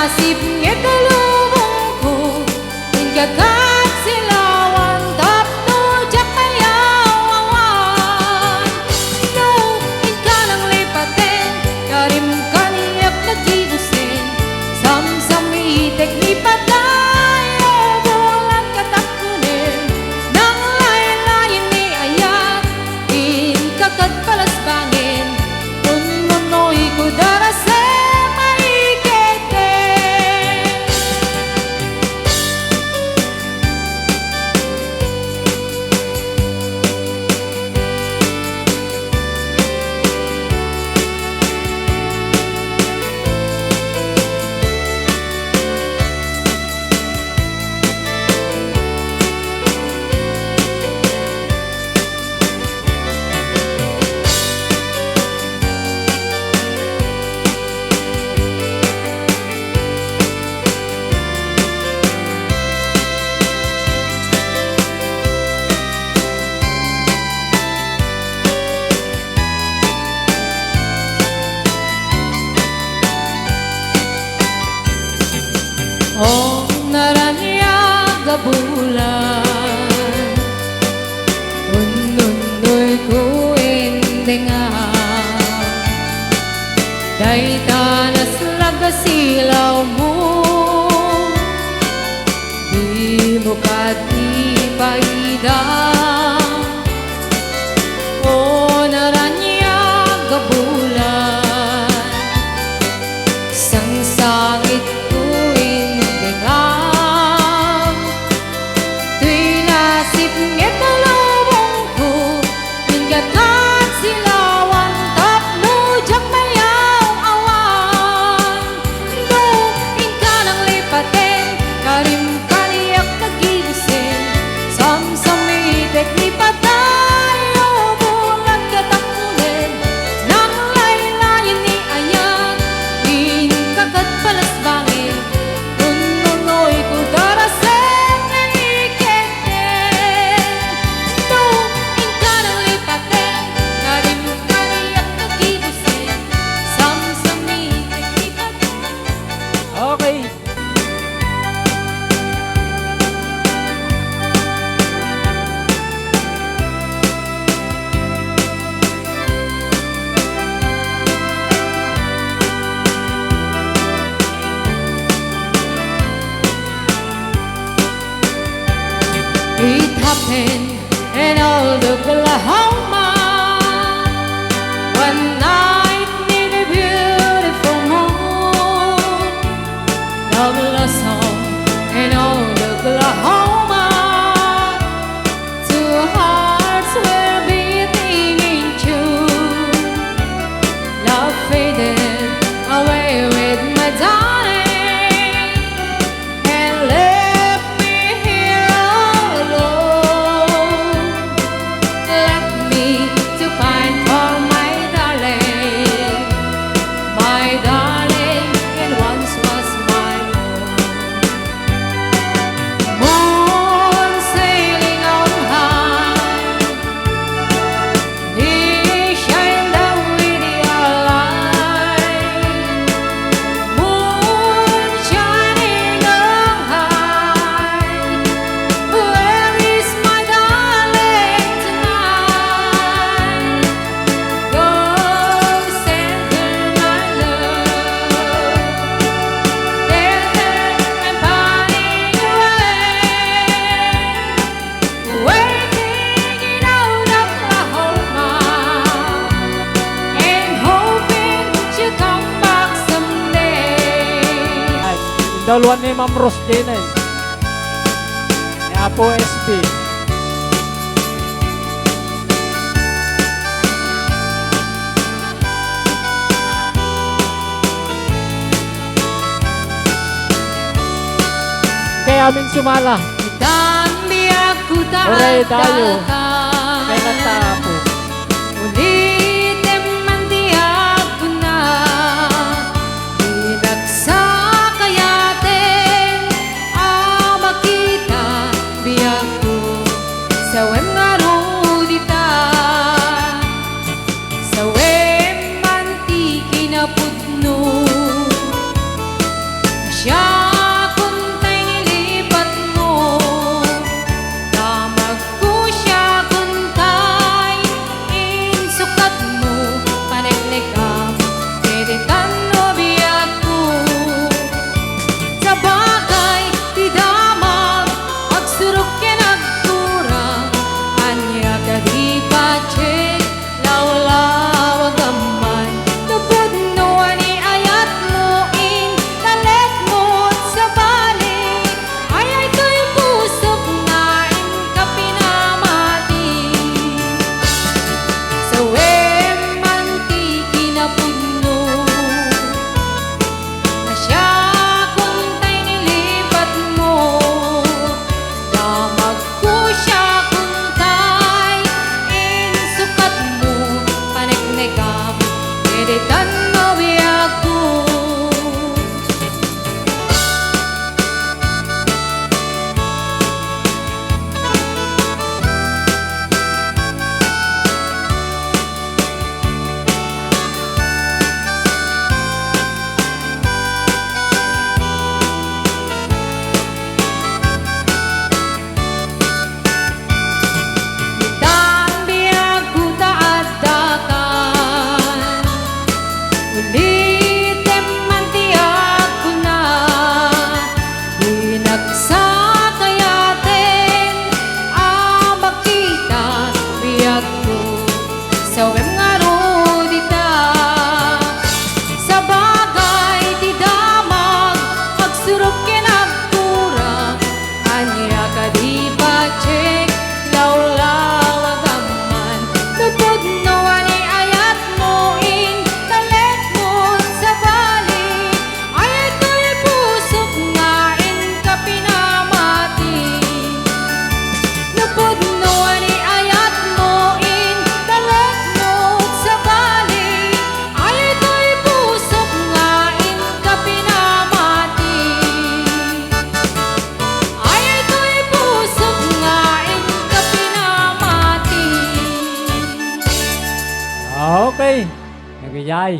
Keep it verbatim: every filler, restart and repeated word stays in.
Nasipnget a lubongko, inka ket silawan tapno diak mayaw-awan. No inka nang lipaten, karim kaniak naggibusen, samsamitek ni patay, o bulan katak kunen, nang laylayen ni ayat, inka ket palasbangen, nunnunoyko darasem a iketeng. O naraniag a bulan, unnunnoyko indengam dayta naslag a silawmo. Dimo kadi paida, o naraniag a bulan, sangsangitko indengam. Toy nasipnget a lubongko, inka ket silawan tapno diak mayaw-awan. No inka nang lipaten, karim kaniak naggibusen, samsamitek ni patay, o bulan katak kunen, nang laylayen ni ayat, inka ket palasbangen, nunnunoyko darasem nga iketeng. No inka nang lipaten, karim kaniak naggibusen, samsamitek ni patay. Okay. It happened in old Oklahoma. One night neath a beautiful moon, love blossomed in old Oklahoma. Two hearts were beating in tune. Love faded away with my darling and left me here all alone. Left me to pine for my darling, my darling, and once was my own. Moon sailing on high, he shined down with your light. Moon shining on high, where is my darling tonight? Go send her my love. Tell her I'm pining away. Waiting in old Oklahoma and hoping she'll come back someday. Ay, indaluan ni Ma'am Rose Jenny. Ni Apo S P. Kay amin sumala. Tan biag ko ta. Oray tayo. Kay nagtaapo. Ulitem man ti agkuna, di nagsakayaten a makita biagko, sawem ngarud ita. Sawem man ti kinapudno, Okay. Nagayay.